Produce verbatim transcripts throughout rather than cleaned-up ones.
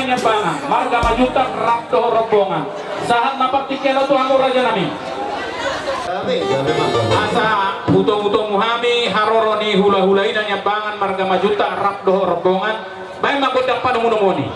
Niambangan, marga Manjuntak rap dohot rombongan. Sahat ma partingkian on tu hamu raja nami. Asa hutomutomu hami haroro ni hulahula i na niambangan marga Manjuntak rap dohot rombongan. Baen ma gondang panomunomuon i.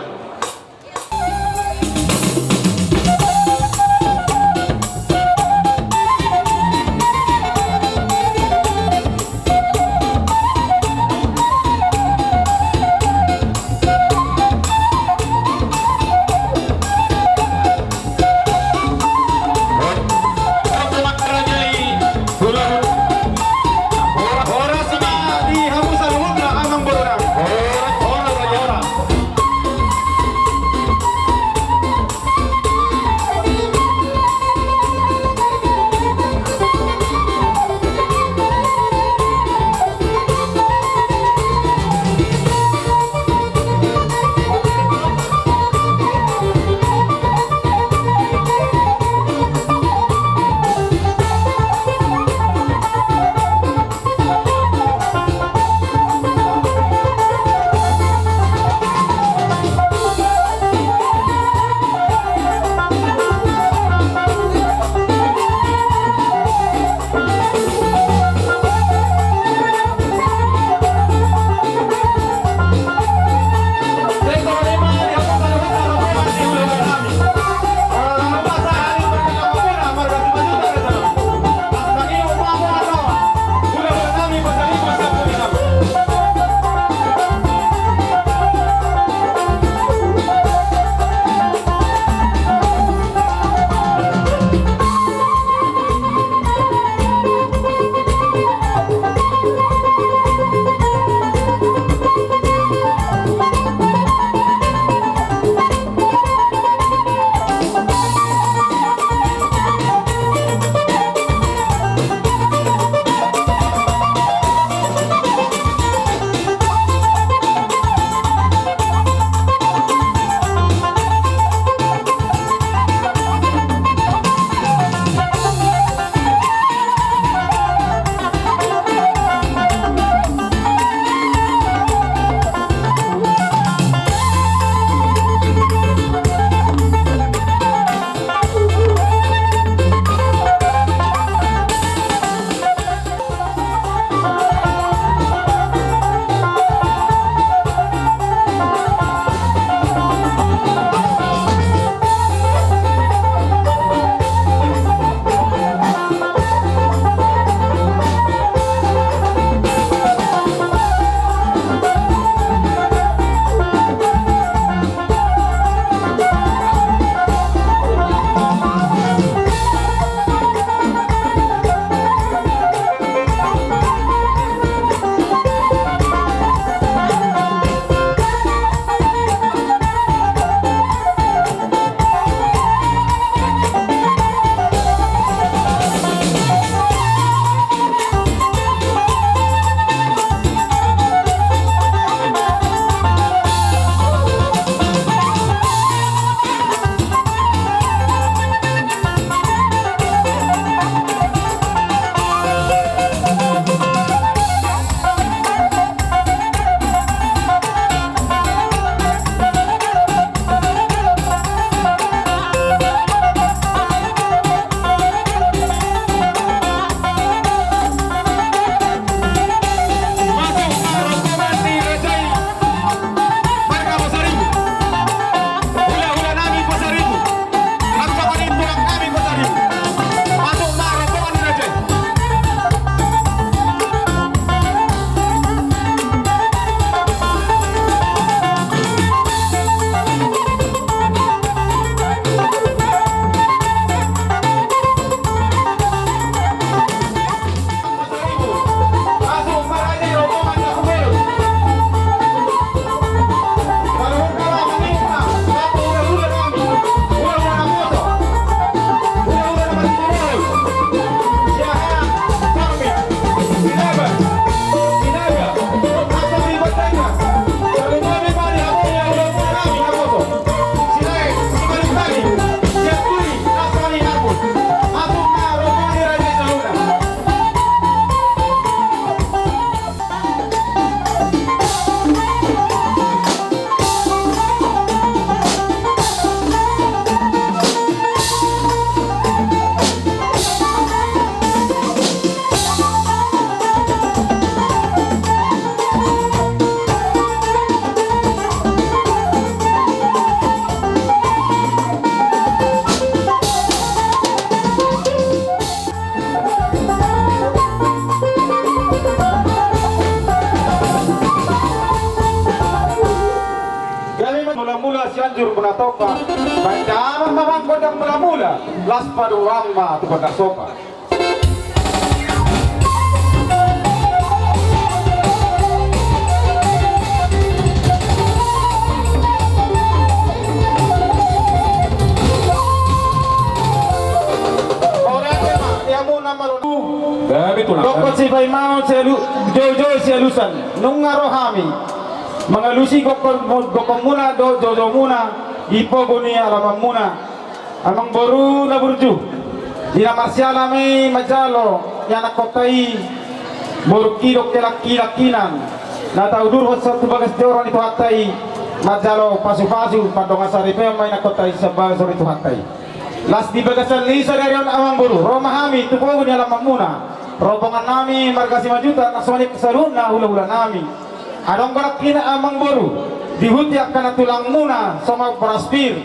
Mula-mula Sianjur muna Topa, panjaman ma gondang mula-mula, las paduan ma tu gondang sopa. Dokkon si Paimao, si Alu-, Joujou, si Alusan, nunga ro hami mangalusi gokkon, gokkonmuna dohot joujoumuna di pogu ni alamanmuna. Amangboru na burju, di na marsiala ma i manjalo ni anakkonta i, borungki dohot langki-, langkinan, na taudurhon sahat tu bagas joro ni Tuhanta i, manjalo pasu-pasu, pandongan saripeon ma i anakkonta i sian bagas joro ni Tuhanta i. Las di bagasan ni sadari on amangboru, ro ma hami tu pogu ni alamanmuna, rombongannami marga Simanjuntak, na songon i saluhutna hula-hulanami. Adong do langkinan amangboru, dihuti angka na tulangmuna songon boras pir.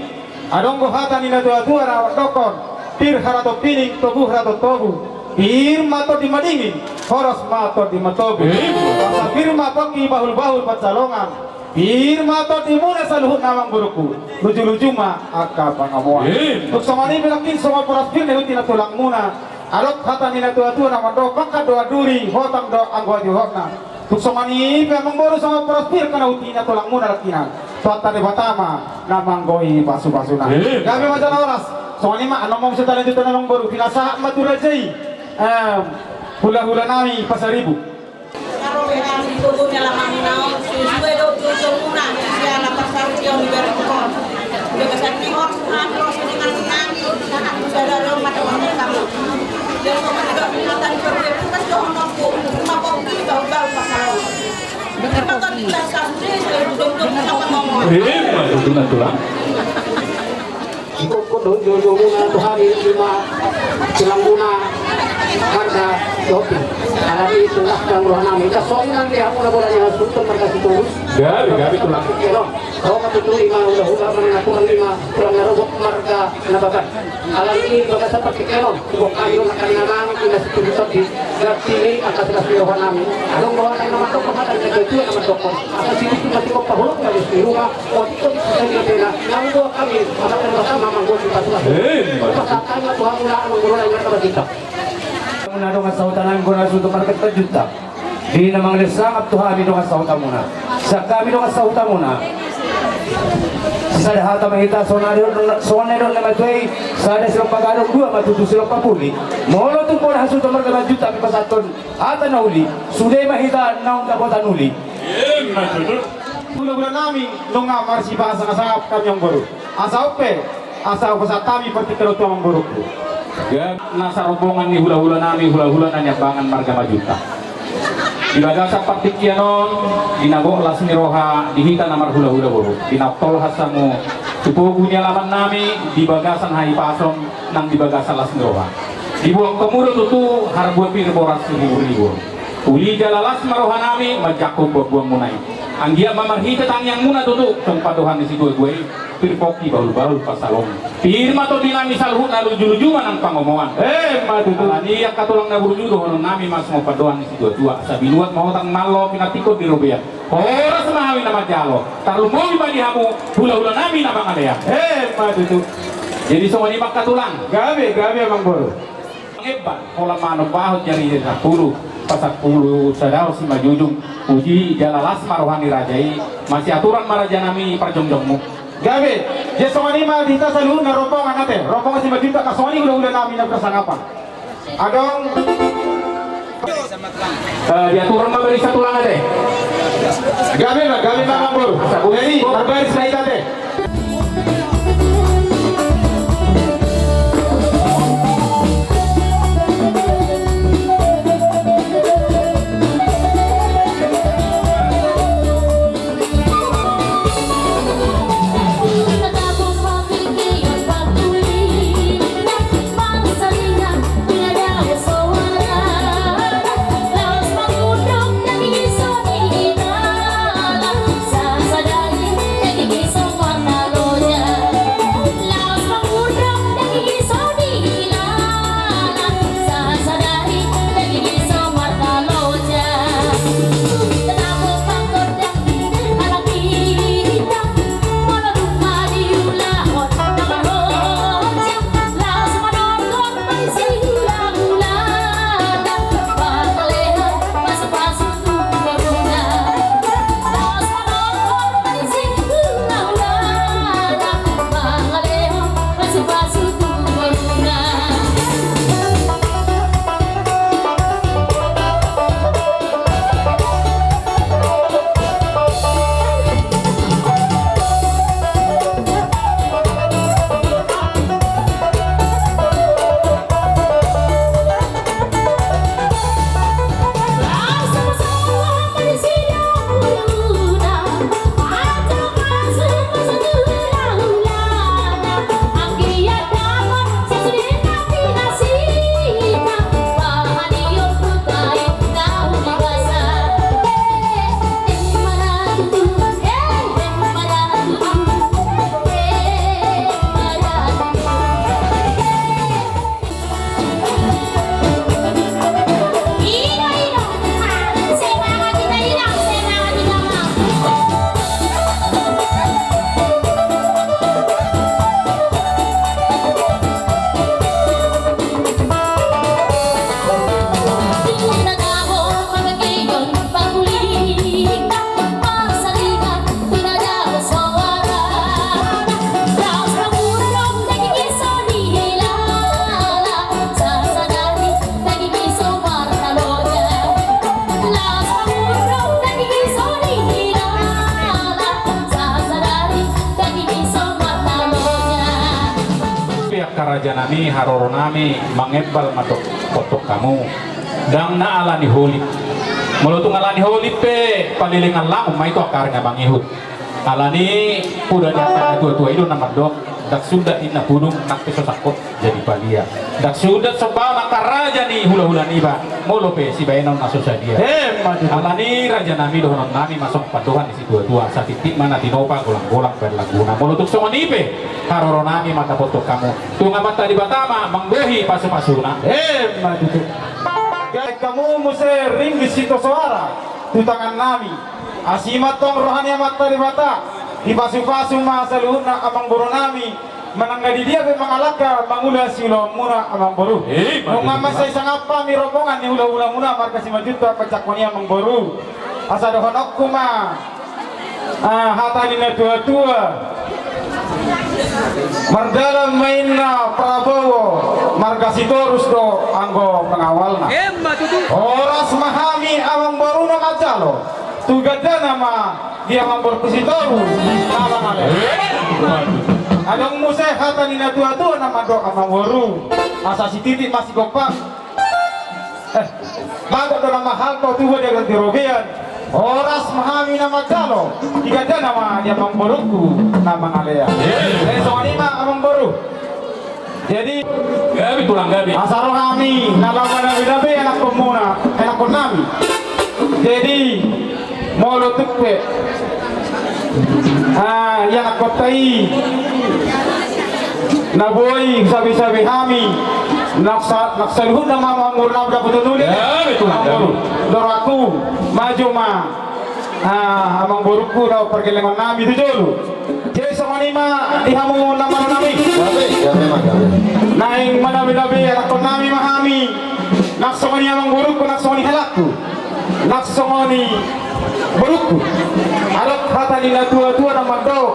Adong do hata ni na tua-tua na mandokkon, pir harato pining, togu harato tobu. Pir ma tondi madingin, horas ma tondi matobu. Pasa pir ma pongki bahul-bahul pansalongan. Pir ma tondimuna saluhutna amangboruku, luju-luju ma angka pangomoan. Tung songon i pe langkin songon boras pir na dihuti na tulangmuna. Adong hata ni na tua-tua na mandok, pangkat do anduri, hotang do anggo hajohotna. Tung songon i pe amangboru songon boras pir na dihuti na tulangmuna langkinan. Tuhanta Debata ma na manggohi pasu-pasuna. Gabe ma jala horas. Songon i ma, annon ma muse talanjuthon amangboru, pinasahat ma tu raja i, em, hula-hulanami Pasaribu. Ro hami di pogu ni alamanmuna on, sude dohot joujoumuna, siala parsaulion di bere on. Di bagasan ni on, hami ro siningan nami, sahat tu sadari on ma dohononku. Jala songon i dohot hata ni parbuat, bukan dohononku, ma pongki bahul-bahul pansalongan. Ima tong di las sasude, sai duduk-duduk na pangomoan. Ima tutu na tulang. Sikokkon dohot joujoumuna tu hami, ima tulangmuna marga Sihombing. Alani i tongtong rohanami, asa songon i nang di hamuna bola ni hasuhuton marga Sitorus. Gabe, gabe tulang. Ro ma tutu ima hula-hula marga Napuran, ima tulang na rorobot marga Nababan. Alani i bagasan partingkian on, huboan hami do angka na mangan, ima situtu tondi. Gantini angka silas ni rohanami. Adong do hata na mandok, hata ni na tua-tua na mandok. Asa situtu ma tingkos paholok na di rumah. Otik-otik sisada na pena, nang buat hami, anak dan bersama manggosi pasukan. Eh, pasahat hami tu hamuna, amangboru na ingat sama kita. Muna dongan sahuta nami, dongan sahuta marga Simanjuntak. Di na mangalean sangap tu hami dongan sahutamuna. Sian hami dongan sahutamuna. Sisada hata ma hita, songon na nidok, songon na nidok ni natuatua i, sada silompa gadong, dua ma tutu silompa puli. Molo tung pola hasuhuton marga Simanjuntak pe pasahathon hata na uli, sude ma hita naung dapotan uli. Ima tutu. Hula-hulanami, nunga marsibahasangap hami amangboru. Asa on pe, asa hupasahat hami partingkian on tu amangboruku. Gabe na sarombongan ni hula-hulanami, hula-hula na niambangan marga Simanjuntak. Di bagasan partingkian on, di na gok las ni roha di hita na marhula-hula boru. Di na tolhas hamu tu pogu ni alamannami, di bagasan hahipason nang di bagasan las ni roha. Diboan hamu do tutu harbua pir boras siribur-ribur. Uli jala las ma rohanami manjangkon buat-buatmuna i. Anggiat ma marhite tangiangmuna tutu, songon pandohan ni situa-tua i, pir pongki bahul-bahul pansalongan. Pir ma tondinami saluhutna, luju-luju ma nang pangomoan. Ima tutu. Alani i angka tulang na burju, dohononnami ma songon pandohan ni situa-tua. Asa binuat ma hotang malo pinantikhon di robean. Horas ma hami na manjalo. Tarlumobi ma di hamu hula-hulanami na mangalean. Ima tutu. Jadi songon i ma angka tulang. Gabe, gabe amangboru. Mangemban, holan manombahon jari sampulu, pasampulu sada on simanjujung, puji jala las ma roha ni raja i, masiaturan ma rajanami parjongjongmu. Gabe, jadi songon i ma di hita saluhutna rombongan ate, rombongan Simanjuntak, songon i hula-hulanami na marsangapan. Adong. Eh, diaturan ma barisan tulang ate. Gabe ma, gabe ma amangboru. Jadi, marbaris ma hita ate. Angka raja nami, haroro nami, mangembal ma tong, tong hamu. Ndang na ala ni holip. Molo tung ala ni holip pe, palilingan langun ma i tu angka ari na mangihut. Ala ni poda ni angka na tua-tua i do na mandok, ndang sundat ninna pudung, nang pe so sangkot jadi palia. Ndang sundat sombaon angka raja ni hula-hula niba, molo pe sibaenon na so sadia. Emma tutu. Ala ni raja nami, dohonon nami ma songon pandohan ni situa-tua, satintin ma na tinopa, golang-golang bahen langguna. Molo tung songon i pe haroro nami mandapot tong hamu, tung Amanta Debata ma manggohi pasu-pasuna. Emma tutu. Gabe hamu muse ringgit sitio soara tu tangan nami. Asi ma tong roha ni Amanta Debata, dipasu-pasu ma saluhutna amangboru nami, manang na di dia pe mangalangka mangula siulaonmuna amangboru. Eh, nunga mansai sangap hami rombongan ni hula-hulamuna marga Simanjuntak, pansahon i amangboru. Asa dohononku ma, ah, hata ni na tua-tua. Mardalan ma inna Prabowo, marga Sitorus do anggo pengawalna. Emma tutu. Horas ma hami amangboru na manjalo, tu gandana ma di amangboru Sitorus na mangalean. Adong muse hata ni na tua-tua na mandok amangboru, asa sititi ma sigompa. Eh, bagot do na mahalto tubu di atas di robean. Horas ma hami na manjalo, di gandana ma di amangborungku na mangalean. Eh, songon i ma amangboru. Jadi, gabe tulang gabe. Asa ro hami na laho manabe-nabe anakkonmuna, anakkon nami. Jadi, molo tung pe, ah, ianakkonta i na boi sabe-sabe hami, nang sa-, nang saluhutna ma amangboru na dapotan uli. Ya, betul, amangboru. Doraku, maju ma, ah, amangborungku dohot pargellengon nami tu jolo. Jadi songon i ma di hamu na malo nami. Gabe, gabe ma, gabe. Naeng manabe-nabe anakkon nami ma hami. Nang songon i amangborungku, nang songon i halakku. Nang songon i borungku. Adong hata ni na tua-tua na mandok,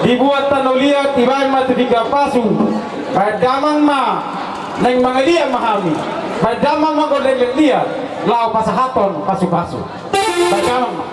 dibuat tano liat, dibaen ma tu pinggan pasu. Baen damang ma, naeng mangaliat ma hami. Baen damang ma gondang liat-liat, laho pasahathon pasu-pasu. Baen damang ma.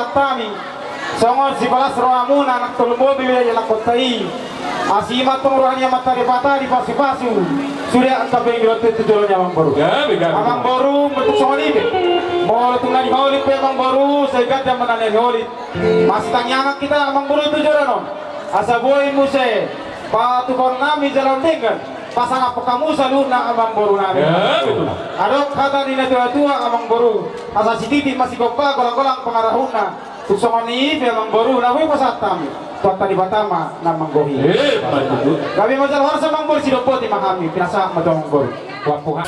Hami songon sipalas rohamuna anak tolu bobi be di anak kota i. Asi ma tong roha ni Amanta Debata dipasupasu sude angka penggilotu tu jolo ni amang boru. Gabe, gabe. Amang boru, molo tung songon i be, molo tung na di holit pe amang boru, sai ganda ma na di holit. Masitangiangan hita amang boru tu jolo on asa boi muse patupaon nami jala denggan. Pasangaphon hamu saluhutna amang boru nami. Ya, betul. Adong hata ni na tuatua amang boru, asa sititi ma sigompa, golanggolang pangarahutna. Tung songon i pe amang boru, na boi pasahat hami, Tuhanta Debata ma na manggohi. Eh, betul. Gabe ma jala horas amang boru, sidompoti ma hami, pinasahat ma tu amang boru. Wah, puha.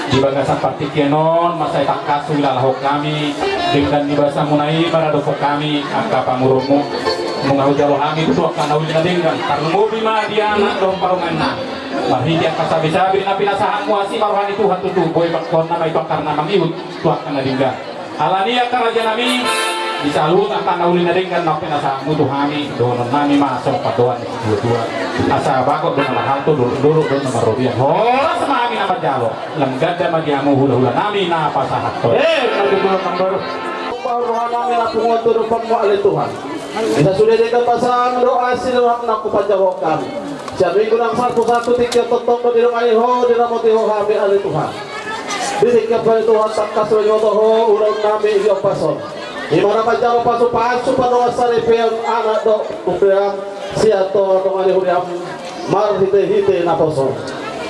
Di bagasan partingkian on, masa i tangkas huilalahon hami denggan ni basamuna i maradophon hami angka pamoruonmu. Nunga hujalo hami tu angka na uli na denggan, tarlumobi ma di anak dohot parumaenna. Marhite angka sabisabi na pinasahatmu, asi ma roha ni Tuhan tutu, boi bangkoonna ma i tu angka na mangihut tu angka na denggan. Alani i angka raja nami, di saluhut angka na uli na denggan na pinasahatmu tu hami, dohonon nami ma songon pandohan ni situatua. Asa bagot do na marhalto, dolok do na marrobean. Horas ma hami na manjalo, lam ganda ma di hamu hulahula nami na pasahathon. Eh, maju pulang ambar. Roha nami na pungu tu adopanmu ale Tuhan. Asa sude denggan pasahat do asi do hak na hupanjalo hami. Sian minggu naung salpu satu tingki on tongtong do didongani ho, diramoti ho hami ale Tuhan. Di tingki on pe ale Tuhan tangkas do diboto ho ulaon nami di ombas on. I ma na manjalo pasupasu, pandongan saripeon, anak dohot umpang, sian tongatonga ni huriam marhitehite naposo.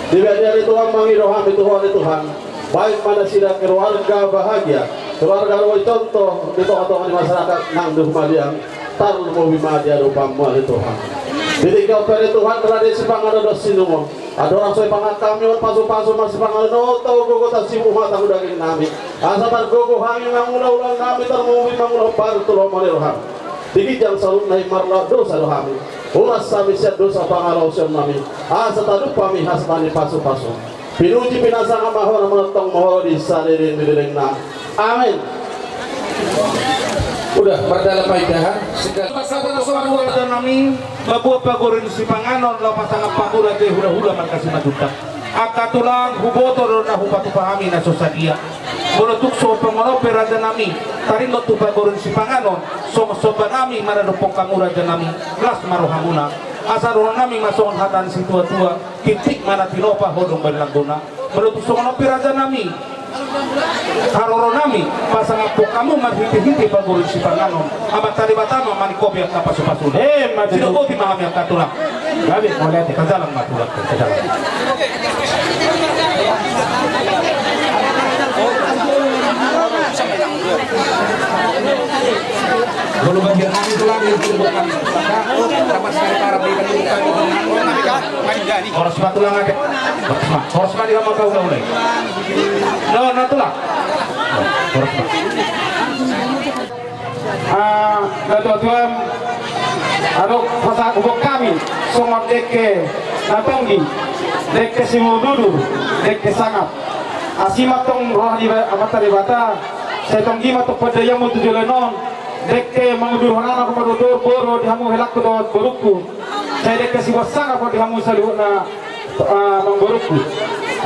Dibahen i ale Tuhan mangido hami tu ho ale Tuhan, bahen ma nasida keluarga bahagia. Keluarga ro i contoh di tonga-tonga ni masyarakat nang di humaliang, tarlumobi ma di adopanmu ale Tuhan. Di tingki on pe ale Tuhan, telah di sipanganon dohot sinuman. Andorang so dipangan hami on, pasu-pasu ma sipanganon on tu gogo, tasimuha tu daging nami. Asa targogo hami mangula ulaon nami, tarlumobi mangula hombar tu lomo ni roham. Di ginjang saluhutna i marlaok dosa do hami. Uras hami sian dosa pangalaosion nami. Asa talup hami hasna ni pasu-pasu. Pinuji pinasangap ma ho na manongtong ma ho di saleleng ni lelengna. Amen. Udah, mardalan ma hita. Pasahat ma ho raja nami, mamboan pagoru ni sipanganon, laho pasangap pangula, hula-hula marga Simanjuntak. Angka tulang, huboto do na hupatupa hami na so sadia. Molo tung songon on pe raja nami, taringot tu pagoru ni sipanganon, songon somba nami maradophon hamu raja nami, las ma rohamuna. Asa dohonon nami ma songon hata ni situa-tua, tintin ma na tinopa, hodong ma di langgona. Molo tung songon on pe raja nami, haroro nami pasangaphon hamu marhite-hite pagoru ni sipanganon, Amanta Debata ma maningkopi angka pasu-pasuna. Eh, ma tutu. Sidok boti ma hami angka tulang. Gabe, mauliate. Tajalang ma tulang, tajalang. Molo bagian nami tulang, itu bukan dapat sekali parah di. Horas ma tulang ate. Horas ma. Horas ma di hamu angka hula-hula i. No, no tulang. Horas ma. Ah, natua-tua, adong pasahat huboan hami songon dengke na tonggi, dengke simudur-udur, dengke sangap. Asi ma tong roha ni Amanta Debata, sai tonggi ma tong pandaianmu tu joloan on, dengke mangudur-udur, anak mangudur boru di hamu helakku dohot borungku. Sai dengke siboan sangap di hamu saluhutna, ah, amangborungku.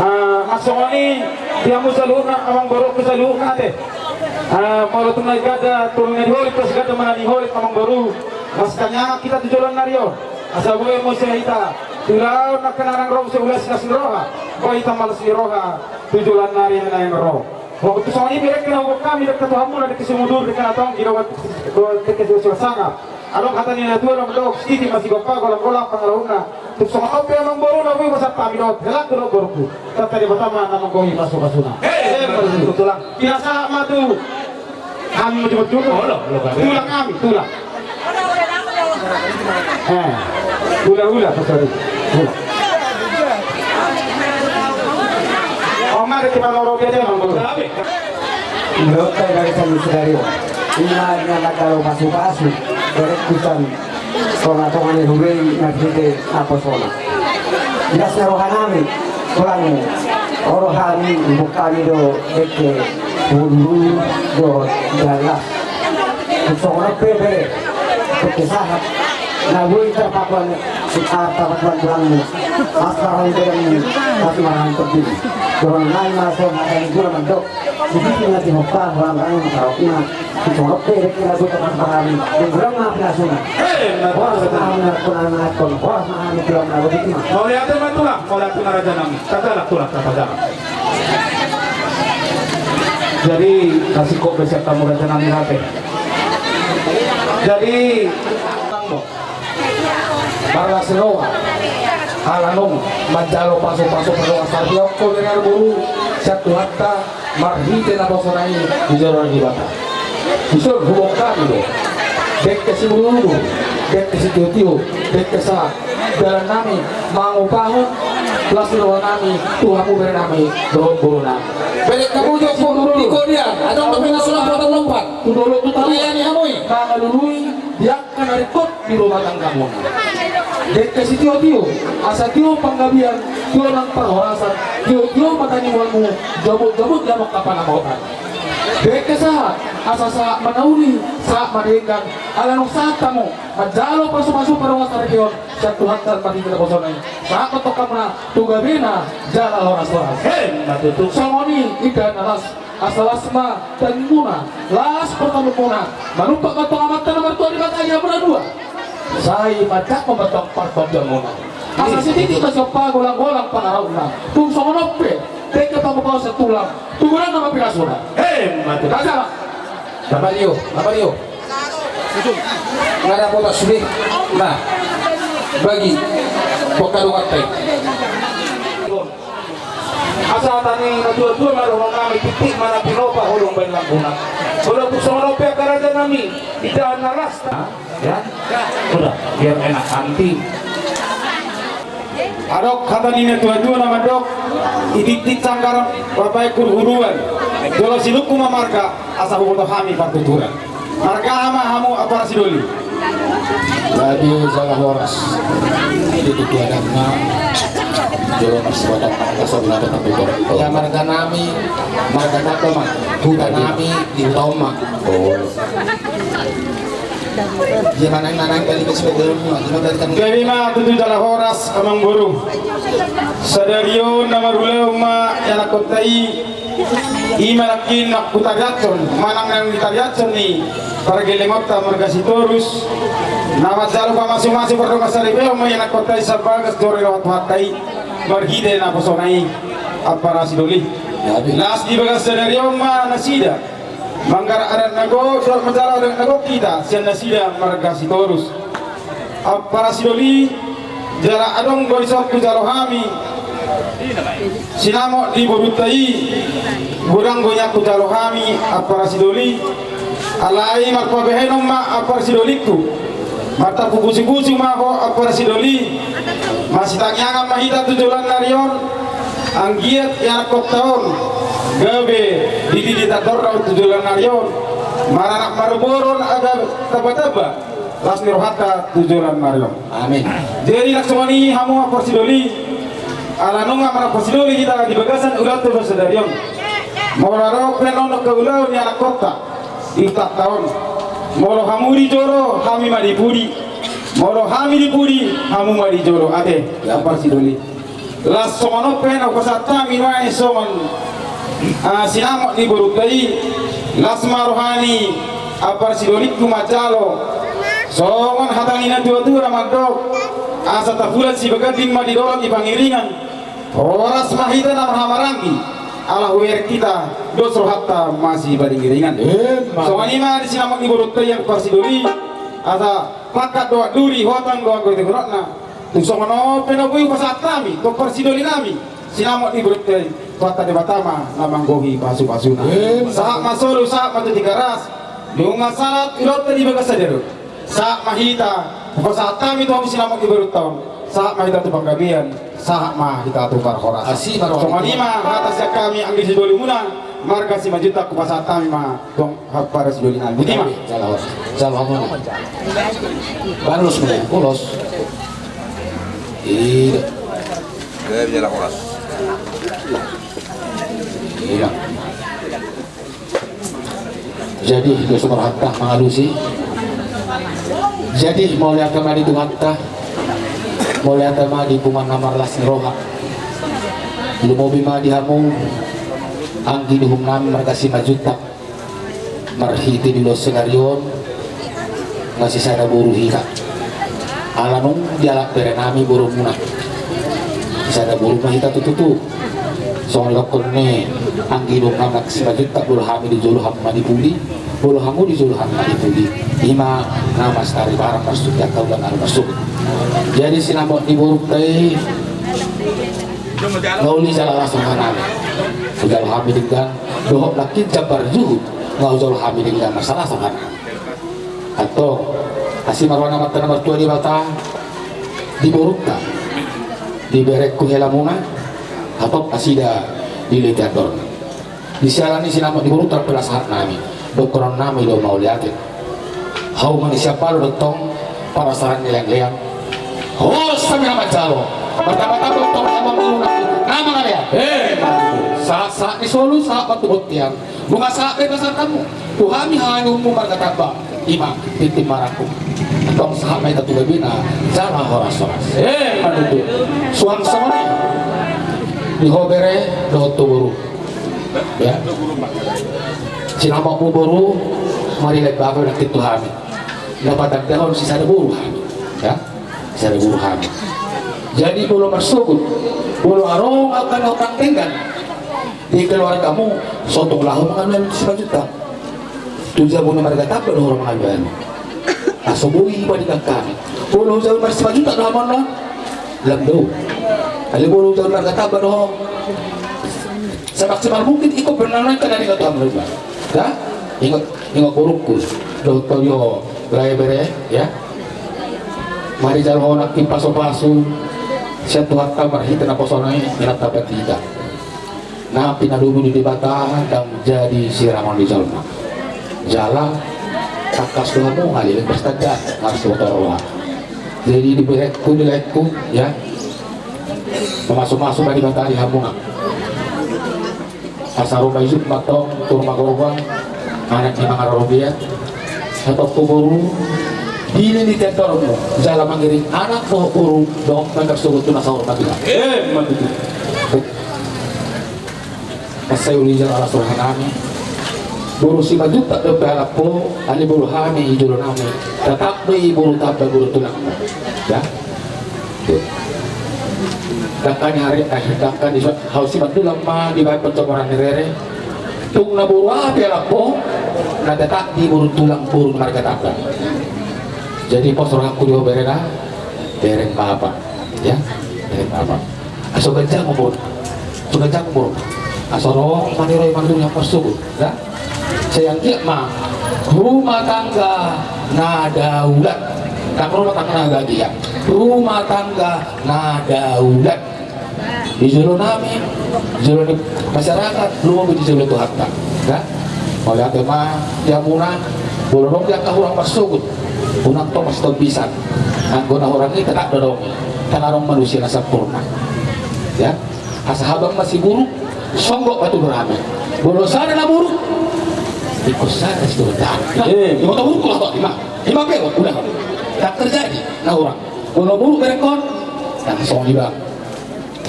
Ah, songon i di hamu saluhutna, amangborungku saluhutna ate. Ah, molo tung na digada, tung na diholit, pas gada ma na diholit, amangboru. Masitangiangan hita tu joloan ni ari on. Asa boi muse hita tu ulaon na kenarang ro, muse ulas-ulas ni roha. Boi hita malas ni roha tu joloan ni ari na naeng ro. Waktu songon i pe dengke na huboan hami, dengke tu hamuna, dengke simudur, dengke na tonggi, dengke siboan sangap. Adong hata ni natua-tua na mandok, sititi ma sigompa, golang-golang pangalaona. Tung songon on pe amangboru, na boi pasahat hami dohot helakku dohot borungku. Amanta Debata ma na manggohi pasu-pasuna. Eh, betul tulang. Pinasahat ma tu hami, maju-maju. Olo, olo, Pak. Tulang hami, tulang. Eh, hula-hula, sorry. Hula. Oma, kita mau robi aja, Bang Bulu. Indote dari sani sedari. Ima na manjalo pasu-pasu. Dari kusan tonga-tonga ni hurei na hite na posona. Jelas na roha nami, tulang. Olo hami, huboan hami do dengke bulu do dalas. Songon on pe bere, dengke sahat. Na boi tarpatuan, ah, tarpatuan tulangmu. Mas tarang bedangmu, mas marang tebing. Dohononnami ma songon hata ni jolo mandok. Sititi ma sigompa, golang-golang pangalaona. Songon on pe dengke na boi tarpatuan. Golang-golang ma pinasuna. Horas ma hami na pinangaton, horas ma hami tulang na boti ma. Mauliate ma tulang, mauliate ma raja nami. Tajalang tulang, tajalang. Jadi, kasih kok bisa kamu raja nami rate. Jadi, marlas ni roha, ala nunga manjalo pasu-pasu, pardongan saripeon, bere, boru, sian Tuhanta, marhite naposona i di jolo ni Debata. Dison huboan hami do dengke simudur-udur, dengke sitio-tio, dengke sahat. Dalan nami mangupahon las ni roha nami tu hamu bere nami dohot boru nami. Bere, hamu jo, boru, di kodian, adong dope na so lompat-lompat tu dolok tu toruan. Layani hamu i. Mangalului di angka na ringkot di rumah tanggamuna. Dengke sitio-tio, asa tio panggabean, tio nang parhorasan, tio-tio ma tanimuanmu, jabut-jabut damang hapanamotan. Dengke sahat, asa sahat ma na uli, sahat ma denggan, ala nunga sahat hamu manjalo pasu-pasu, pardongan saripeon sian Tuhanta marhite naposona i. Sahat ma tong hamuna tu gabena jala horas-horas. Emma tutu. Songon i indahan na las. Asa las ma dagingmuna, las parngoluonmuna, manumpak ma tong Amanta na martua Debata di hamuna dua. Sai manjangkon ma tong partondianmuna. Asa sititi ma sigompa, golang-golang pangalaona. Tung songon on pe dengke pangupahon sian tulang, tu golang nama pinasuna. Emma tutu. Tajalang. Tabario, tabario. Nga dapot sude. Nah, bagi. Pokka do katai. Sata ni natuatua ma dohonon nami, titik ma na pinopa holong baen langkuna. Molo tung songon on pe angka raja nami, ita na las. Ya, sudah, biar enak nanti. Adong hata ni natuatua na mandok, i titik sanggar, bapak huruhuruan, jolo silungku ma marga, asa huboto hami partuturan. Marga aha ma hamu ampara Sidoli? Jadi jala horas. Jadi tujuan ma jolo marsibatang ma asa binatang tak betul. Ya, marga nami, marga Tamba ma. Huta nami di Huta Oma. Oh. Dia mana yang mana yang kali ke sebagai rumah, dia mana dari kan. Jadi ma tutu jala horas amang boru. Sadari on na marulaon ma i anakhonta i. I ma nangkin na hutariashon, manang naung ditariashon ni pargellengonta marga Sitorus, na manjalo pamasumasu pardongansaripeon ma i anakhonta i sian bagas joro ni roha Tuhanta i, marhite naposona i ampara Sidoli. Las di bagas sadari on ma nasida manggarar adat na gok, manjalo adat na gok hita sian nasida marga Sitorus. Ampara Sidoli, jala adong do dison hujalo hami sinamot ni borunta i, godang do nian hujalo hami ampara Sidoli. Alai marpabahenon ma ampara Sidolingku, martampubusubusu ma ho ampara Sidoli. Masitangiangan ma hita tu joloan ni ari on. Anggiat i anakhonta on gabe dididi tandorna tu joloan ni ari on, maranak marboru on asa tambatamba las ni rohanta tu joloan ni ari on. Amin. Jadi nang songon i hamu ampara Sidoli, ala nunga marampang Sidoli hita di bagasan ulaonta sadari on. Molo adong pe na ulaon ni anakhonta di huta on, molo hamu di jolo, hami ma di pudi. Molo hami di pudi, hamu ma di jolo. Ate, ampara Sidoli. Las songon on pe na hupasahat hami nuaeng songon, ah, sinamot ni borunta i. Las ma roha ni ampara Sidolingku manjalo. Songon hata ni natuatua na mandok, asa tapulan sibaganding ma di dolok di pangiringan. Horas ma hita na marhahamaranggi, ala hubereng hita dos rohanta masiparingiringan. Emma. Songon i ma di sinamot ni borunta i ampara Sidoli, asa pangkat do anduri, hotang do anggo i tu hurangna. Tung songon on pe na boi hupasahat hami tu ampara Sidoli nami sinamot ni borunta i, Tuhanta Debata ma na manggohi pasupasuna. Emma. Sahat ma solu, sahat ma tu Tigaras. Nunga sahat ulaonta di bagasan sadari on, sahat ma hita, hupasahat hami tu hamu sinamot ni borunta on, sahat ma hita tu panggabean, sahat ma hita tu parhorasan. Asi ma roha. Songon i ma hata sian hami anggi Sidolimuna, marga Simanjuntak, hupasahat hami ma tu ampara Sidoli nami. Boti ma. Jala horas. Jala horas. Baen ulos ma, ulos. Iya. Jala horas. Iya. Jadi dos ma rohanta mangalusi. Jadi mauliate ma di Tuhanta, mauliate ma di punguan na marlas ni roha. Lumobi ma di hamu anggi dohot nami marga Simanjuntak. Marhite di ulaon sadari on, masisada boru hita. Ala nunga dialap bere nami borumuna, sisada boru ma hita tutu. Songon didokkon ni anggi dohot nami Simanjuntak, molo hami di jolo hamu ma di pudi, molo hamu di jolo hami ma di pudi. I ma na mastari barang marsudang tau dan marsudang. Jadi sinamot ni borunta i, nga uli jala las roha nami. Hujalo hami denggan, dohot nangkin jambar juhut, nga hujalo hami denggan, marsalasahan. Antong, asi ma roha ni Amanta na martua Debata di borunta, di berengku helamuna, hatop nasida dilehon andorna. Di siala ni sinamot ni borunta pe las roha nami, dohonon nami do mauliate. Hauma ni sian balu do tong, panasaran ni leangleang. Horas hami na manjalo. Martambatamba tong amang iluna. Nama kalian? Eh, sahat-sahat ni solu, sahat ma tu bontean. Nunga sahat be pasahatonmu tu hami haha inongmu marga Tamba. I ma tintin marangkup. Tong sahat ma hita tu gabena, jala horashoras. Eh, ima tutu. Suang songon i di ho bere dohot tu boru. Ya. Sinamotmu boru, marilek bapak nangkin tu hami. Na patandahon sisada boru hami. Ya. Sisada boru hami. Jadi molo marsogot, molo adong angka na hutang denggan di keluargamu, sotung laho mangalusi Simanjuntak tu jabu ni marga Tamba do ho mangalusi. Asa boi ma di hami. Molo jabu ni marga Simanjuntak do ho mangalusi. Lam do. Alai molo jabu ni marga Tamba do ho. Semaksimal mungkin ingkon bernanai kada ingat Tuhan berubah. Ya, ingat, ingat borungku. Dokter yo, lae bere, ya. Mari jalo ho nangkin pasu-pasu. Sian Tuhanta marhite naposona i, inanta pandita. Na pinadomu ni Debata ndang jadi sirangon ni jolma. Jala tangkas do hamu, ale berstanda, harus botor roha. Jadi di berengku, di laengku, ya. Mamasu-masu ma Debata di hamuna. Asa ro ma ijuk ma tong tu ruma gorban, anak ni mangarorobian. Hatop tu boru, bini ni tendolmu, jala mangiring anak dohot boru, dohot mangarsogot tu na saur matua. Emma tutu. Mansai uli jala alas roha nami. Boru Simanjuntak dope halak ho, ale boru hami i jolo nami. Tatap do i boru tamba boru tulangmu. Ya. Dangka ni hari, eh, dangka ni so-, hau simandulang ma dibaen pancomoran ni rere. Tung na boru aha pe halak ho, na tatap do i boru tulang boru marga tamba. Jadi pos rohangku di ho berena, bereng bapa. Ya, bereng bapa. Aso ganjang umur. Aso ganjang umur. Aso ro maniro i mandung yang marsogot. Ya. Sai anggiat ma rumah tangga na daulat. Ndang rumah tangga na bahagia. Rumah tangga na daulat. Di jolo nami, di jolo ni masyarakat, lobi di jolo Tuhanta. Ya. Mauliate ma di hamuna, molo adong di angka hurang marsogot. Unang tong masitombisan. Anggo na hurang i tetap do adong i. Ndang adong manusia na sempurna. Ya. Asa habang masiburuk, songgop ma tu gurame. Molo sada na buruk, ingkon sada sitorop. Eh. Molo buruk lah, ima. Ima pe, udah. Ndang terjadi na hurang. Molo buruk berengkon, ndang songon i ba.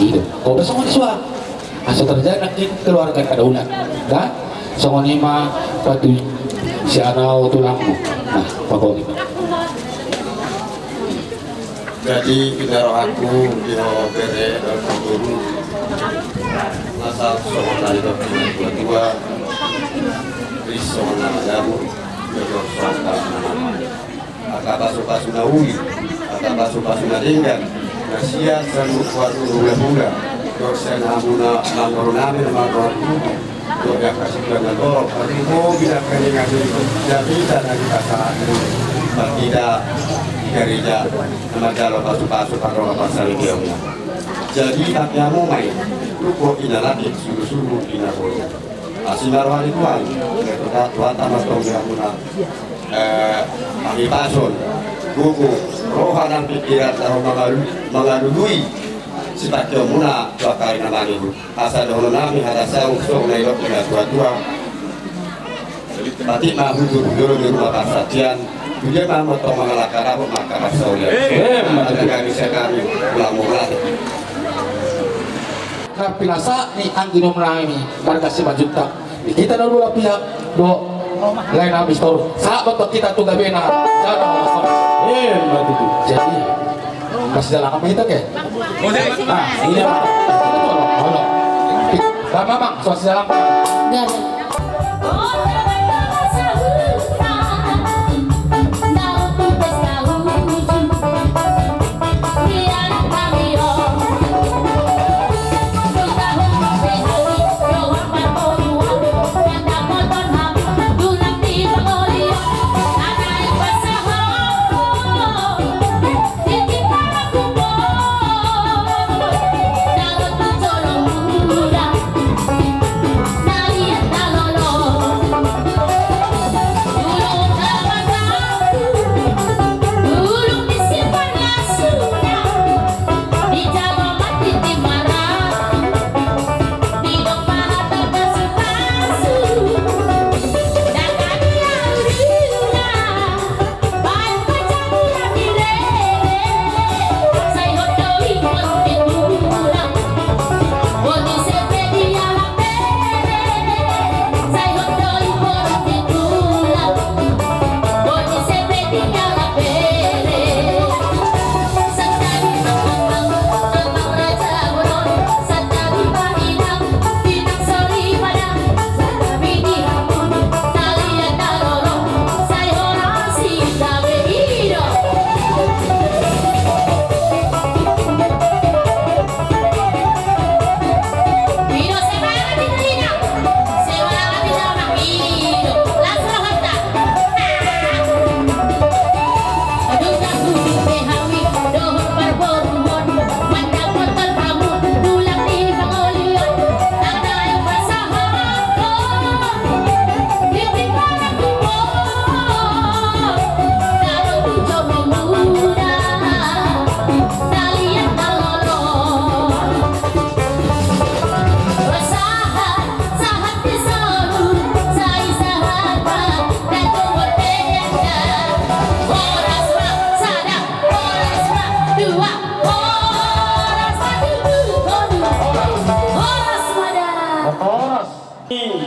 Ido. Kau pe songon i suang. Asa terjadi nangkin keluarga na daulat. Kan? Songon i ma patu si anau tulangmu. Nah, pokokna. Jadi pinda rohangku di ho bere dohot boru. Asa songon na nidok ni na tua-tua. Ris songon na madabu. Jojor songon na madabu. Angka pasu-pasu na uli, angka pasu-pasu na denggan, na sian saluhut hula-hula, dohot sian hamuna mangolu nami na margoar tubu, dohot di angka sipanganon, marhite binahen ni angka jamita na dipasahat ni partida di gareja, na manjalo pasu-pasu pardongan parsaripeon. Jadi, tapi hamu ma i, rupa ina laki, suru-suru ina boru. Asi ma roha ni Tuhan, Tuhanta ma tong di hamuna. Eh, panghipason, gogo, roha nang pingkiran, laho mangalu-, mangalului sipangkeonmuna tu angka ari na mangihut. Asa dohonon nami hata saut songon na nidok ni na tua-tua. Patik ma hujur-hujur di ruma parsantian, tu dia ma motong mangalangka dapot mangkapas saulian. Eh, eh, ma- Ada kami sekami, ulang mulai. Nang pinasahat ni anggi na umnami marga Simanjuntak. Di hita na dua pihak, do, lain habis tolu. Sahat do hita tu gabena. Sahat do, Mas. Eh, begitu. Jadi, pas jalan apa hita ke? Ah, ini apa? Halo. Bang Mamang, selamat jalan. Enggak ada.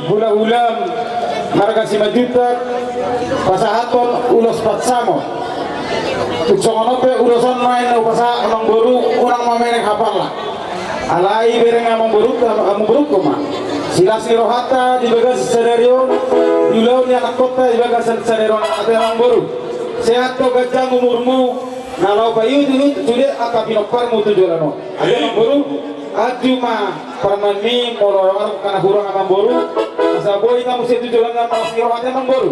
Hulahulam marga Simanjuntak pasahathon ulos pansamot. Tung songon on pe ulos on nuaeng na hupasahat, amangboru, unang ma mereng hapalla. Alai bereng amangboru, amangboru ma silas ni rohanta di bagasan sadari on, di ulaon ni anakkonta di bagasan sadari on, ate amangboru. Sehat do ganjang umurmu, na laho paihutihut sude angka pinomparmu tu joloan on. Ate amangboru, anju ma parananmi, molo adong na hurang amangboru, asa boi na muse tu joloan na malas ni roha, ate amangboru.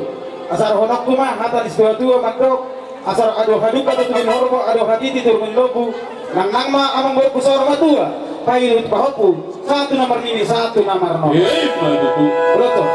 Asa dohononku ma hata ni situatua mandok, asa adong hadungka tutu marhorbo, adong hatiti tutu marlombu. Nangnang ma amangboru saur matua, paihut pahompu, sahat tu na marnini, sahat tu na marnono. Ima tutu. Bolas.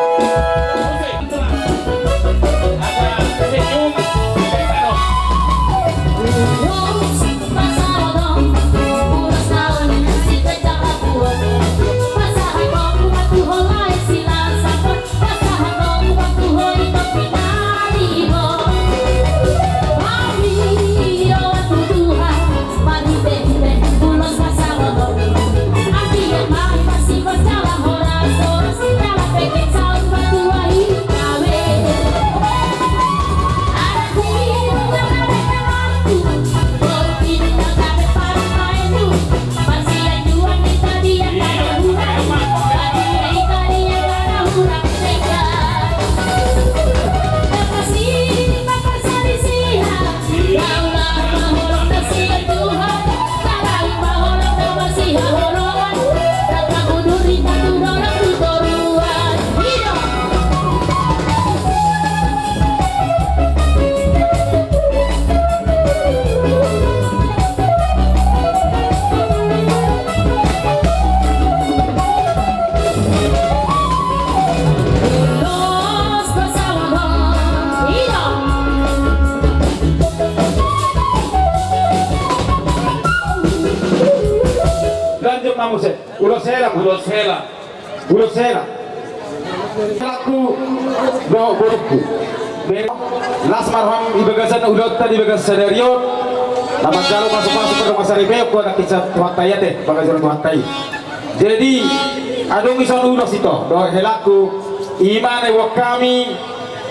Lanjut ma muse. Ulos hela ma. Ulos hela. Ulos hela. Helangku dohot borungku. Las ma roham di bagasan ulaonta di bagasan sadari on. Na manjalo pasupasu pardongansaripeon tu anak ni Tuhanta i, ate, bagasan Tuhanta i. Jadi adong i songon ulos ito dohot helangku, ima na iboan hami.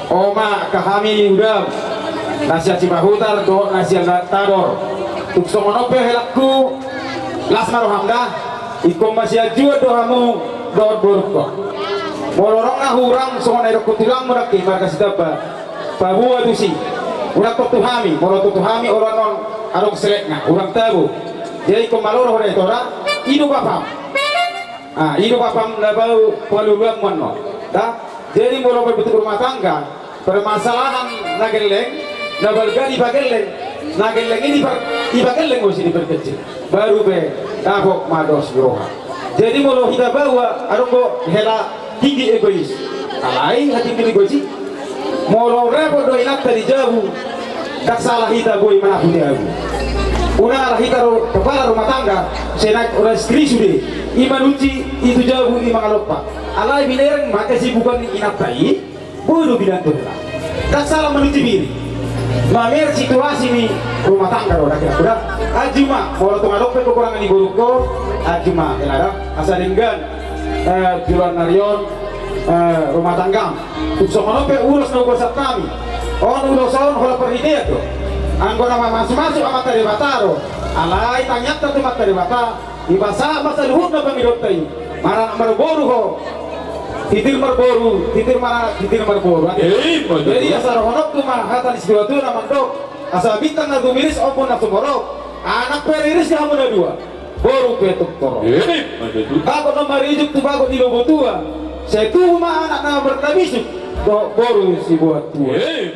Oma, angka hami ni hudam, na sian Sipahutar dohot na sian Tador. Tung songon on pe helangku, las ma roham da. Ingkon masianjuan do hamu dohot borungkon. Molo adong na hurang songon na idokkon tulangmu nangkin marga Sitamba, paboa tusi. Unang tong tu hami, molo tong tu hami olo annon adong selekna, hurang tabo. Jadi ingkon malo do ho da i, tora, i do bapam. Ah, i do bapam na bau palualuanmu annon. Da? Jadi molo berbentuk rumah tangga, permasalahan na gelleng, na balga dipagelleng, na gelleng i dipa-, dipagelleng muse, diperkecil. Baru pe dapot ma dos ni roha. Jadi molo hita baoa, adong do hela tinggi egois. Alai hatinggi ni egois i. Molo repot do inanta di jabu, ndang sala hita boi manapu di jabu. Unang ala hita do kepala rumah tangga, sai naek ora istri sude, i manunci, i tu jabu, i mangalompa. Alai binereng ma kesibukan ni inanta i, boi do binan tu hela. Ndang sala manunci bini. Mamer situasi ni rumah tangga do, ndang kira-kira. Anju ma, molo tung adong pe kekurangan ni borungkon, anju ma hela da. Asa denggan, eh, joloan ni ari on, eh, rumah tanggam. Tung songon on pe ulos na huboan hami. On ulos on holan parhitean do. Anggo na mamasumasu Amanta Debata do. Alai tangiangta tu Amanta Debata, dipasahat ma saluhutna pangidoanta i. Maranak marboru ho. Titir marboru, titir maranak, titir marboru. Eh, ima tutu. Jadi asa dohononku ma hata ni situatua na mandok, asa bintang na gumiris ombun na sumorop, anak pe riris di hamu na dua. Boru pe tung torop. Eh, ima tutu. Bagot na marijuk tu bagot ni lobo tua. Sai tubu ma anak na marnabisuk dohot boru siboan tua. Eh.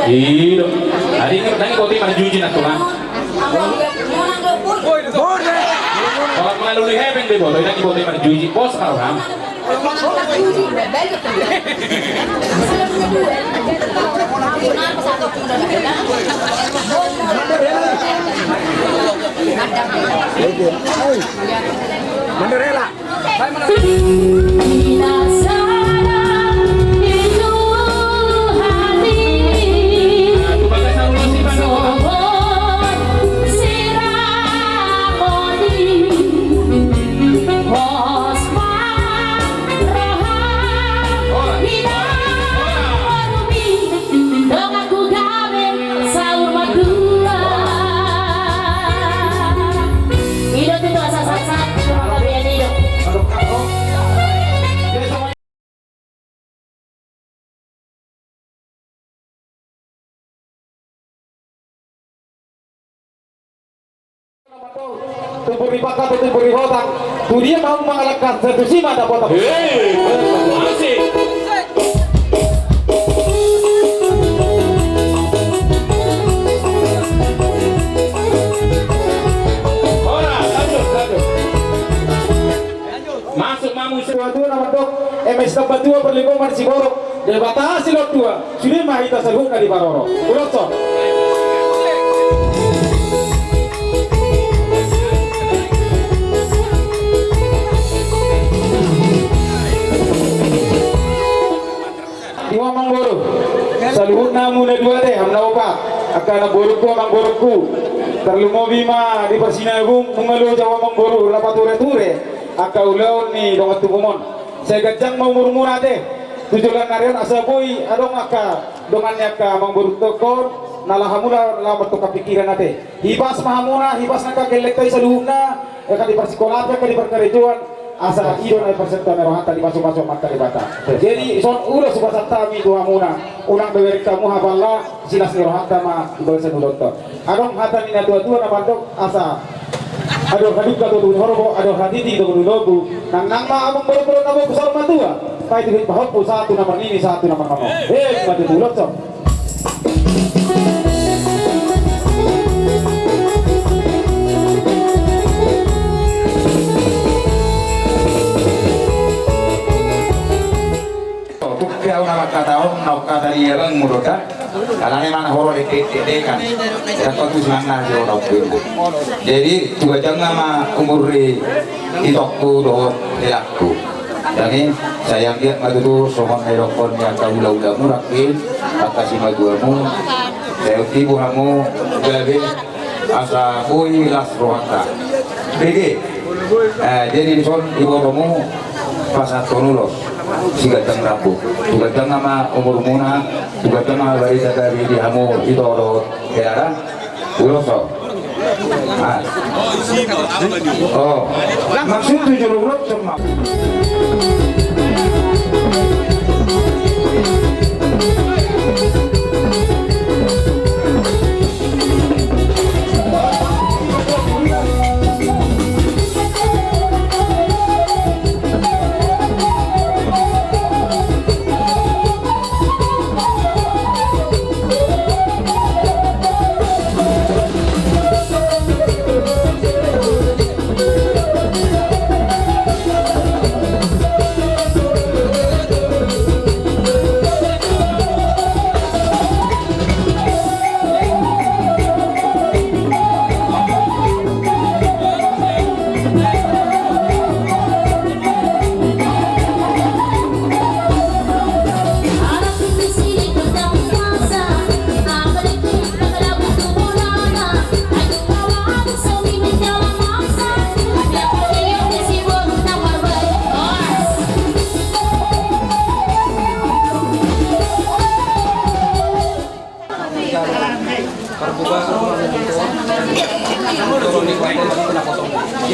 Iyo. Adi, nang iboto i marjuji na, Tuhan. Kalau mengalului hepeng do iboto i, nang iboto i marjuji. Bos, kalau ham. Manderela. Donganku gabe saur matua. I do tutu, asa sahat-sahat tu panggabean i do. Tumpur di pangka, tumpur di hotang. Tu dia mau mangalangka, sai tusi ma dapotan. Hei, asik. Ora, lanjut, lanjut. Masuk ma muse. Tua-tua na mandok, eme sitambatua parlinggoman siborok, Debata silehon tua, sude ma hita saluhutna diparorot. Ulos on. Dua amangboru. Saluhutna hamu na dua ate, hamu na opat. Angka namborungku, amangborungku. Tarlumobi ma di parsinabung, nunga loja amangboru, rap ture-ture. Angka ulaon ni dongan tubum on. Sai ganjang ma umurmuna ate. Tu joloan ni ari on asa boi adong angka dongan ni angka amangborunta on, na laho hamu laho martukar pikiran ate. Hipas ma hamuna, hipas nang angka gellengta i saluhutna, angka di parsikolahan, angka di parkarejoan, asa i do na diparsantabi rohanta, dipasu-pasu Amanta Debata. Jadi, son ulos hupasahat hami tu hamuna, unang beberit hamu, hapala silas ni rohanta ma di bagasan ulaonta. Adong hata ni natua-tua na mandok asa, adong hadungka tu togu ni horbo, adong hatiti tu togu ni lombu. Nang, nang ma amangboru-boru na bungkus saur matua. Paihutihut pahompu, sahat tu na marnini, sahat tu na marnono. Emma tutu, ulos on. Tung pe au na mangkatahon, na mangkatahon i abang mudo da. Alana i mana horo dek-dek-dekan. Dapot tu sinangna di horo dek-dek. Jadi tu ganjang ma umur ni itongku dohot helangku. Jadi sai anggiat ma tutu songon na nidokkon ni angka hula-hulamu, rangkin angka simatuamu. Sai tibu hamu gabe asa boi las rohanta. Bege. Eh, jadi dison ibotomu pasahathon ulos. Siganjang rambu. Tu ganjang ma umurmuna, tu ganjang ma barita gabe di hamu ito dohot hela da. Ulos on. Ah. Oh. Maksud tu jolo ulos on ma.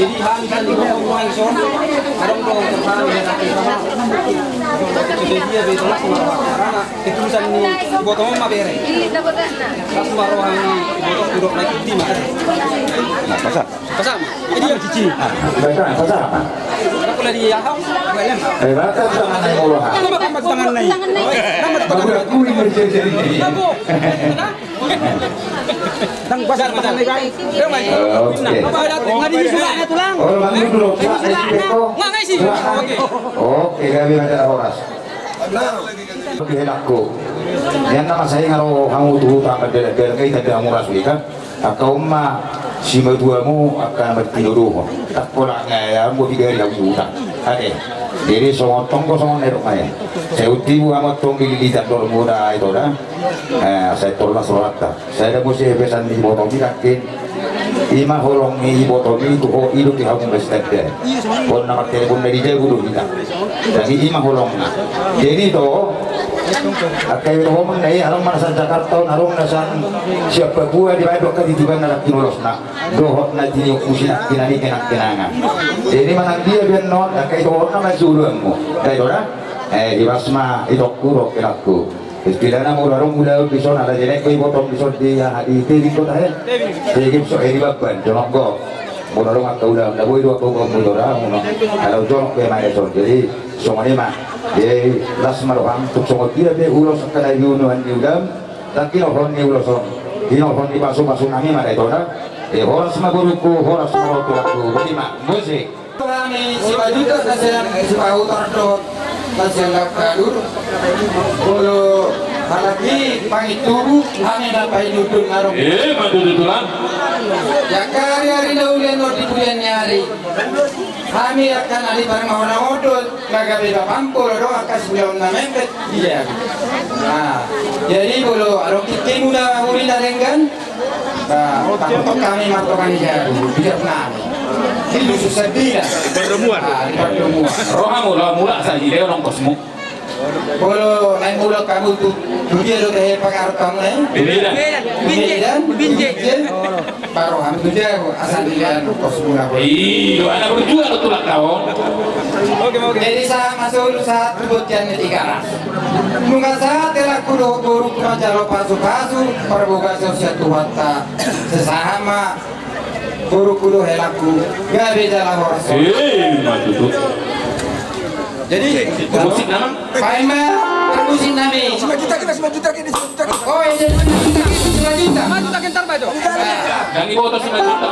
Jadi hami kan di bawah rumah ison, adong do tertahan di dalam rumah. Jadi dia betul lah sama karena ketulusan ni ibotom ma bere. Las ma roha ni ibotom, hudok lagi di mana? Nah, masa? Pasama. Jadi yang cici. Baca, pasama. Aku lagi ya, hau. Eh, baca sama naik moloha. Nama tangan naik? Nama tangan naik? Aku ini jadi. Aku. Dang, pas tangan naik, Bang. Oke. Apa ada? Ngadi sudah ada tulang. Oh, Bang, dulu. Nggak, nggak sih. Oke. Oke, kami ada horas. Di helakku. Nian na masaingan ro hamu tu huta, mandele-dele, ngai tanda hamu rasui kan. Angka on ma simatuamu, angka na martinodohon. Tak pola ngai hamu di gari hamu huta. Ate. Jadi songon tonggo songon eruk ngai. Sai untibu hamu tong di lilitan dormu da ito da. Eh, sai tollas rohanta. Sai da muse pesan ni ibotom i nangkin. Ima holong ni ibotom i tu ho, i do tu hamu bes tanda. Hon na martelepon na di jabu do hita. Jadi ima holongna. Jadi to, angka ibotom na i, adong ma na sian Jakarta on, adong na sian, sian Papua, dibaen do angka titipan na nangkin ulosna. Dohot na tiniop muse nangkin na ni kenang-kenangan. Jadi manang dia bian non, angka ibotom na ma suluanmu. Dai do da? Eh, ibas ma itongku dohot kenangku. Istilahna molo adong ulaon dison, ala jenek do ibotom dison di aha, di Tebing do tahe. Tebing so, eh, di Bamban, jonok do. Molo adong angka ulaon, na boi do angka ulaon molo adong, ala jonok do i ma dison. Jadi songon i ma. Jadi las ma roham, tung songon dia pe ulos angka na binuhan ni ulaon, ndang hinorhon ni ulos on. Hinorhon ni pasu-pasu nami ma da ito da. Eh, horas ma borungku, horas ma roha ni tulangku. Boti ma, musik. Hami Simanjuntak na sian Sipahutar dohot na sian Laut Badur. Molo halak i pangintubu, hami na painundun na ro. Eh, mandudu tulang. Di angka ari-ari na uli on di pudian ni ari. Hami angka na di parumaen on do, na gabe bapam molo adong angka siulaon na mepet. Iya. Nah, jadi molo adong tingkimu na uli na denggan, Nah, tangkok hami martonga ni jabu, biar nami. Di dusun sembilan. Pertemuan. Nah, di pertemuan. Roha mula-mula saja dia nongkosmu. Molo naeng mulak hamu tu, tu dia do tahe pangarahon hamu naeng? Di Medan. Di Medan. Di Medan. Baru hamu tu jabu, asal di Medan, kosmu na boleh. Iyo, anak berjuang betul lah kau. Jadi sahat ma solu sahat tu bontean ni Tigaras. Nunga sahat helakku dohot borungku manjalo pasu-pasu, parbagason sian Tuhanta. Sahat ma borungku dohot helakku, gabe jala horas. Eh, ima tutu. Jadi musik nama? Paima, musik nami. Simanjuntak, Simanjuntak, Simanjuntak. Oh, iya, Simanjuntak, Simanjuntak. Simanjuntak, ntar, Pak, Jo. Yang iboto Simanjuntak.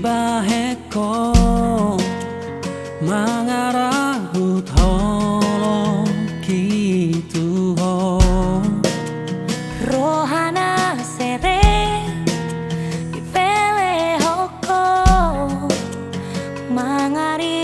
Bahen ho mangarahut holongki tu ho. Rohana sere dipelehon ho mangari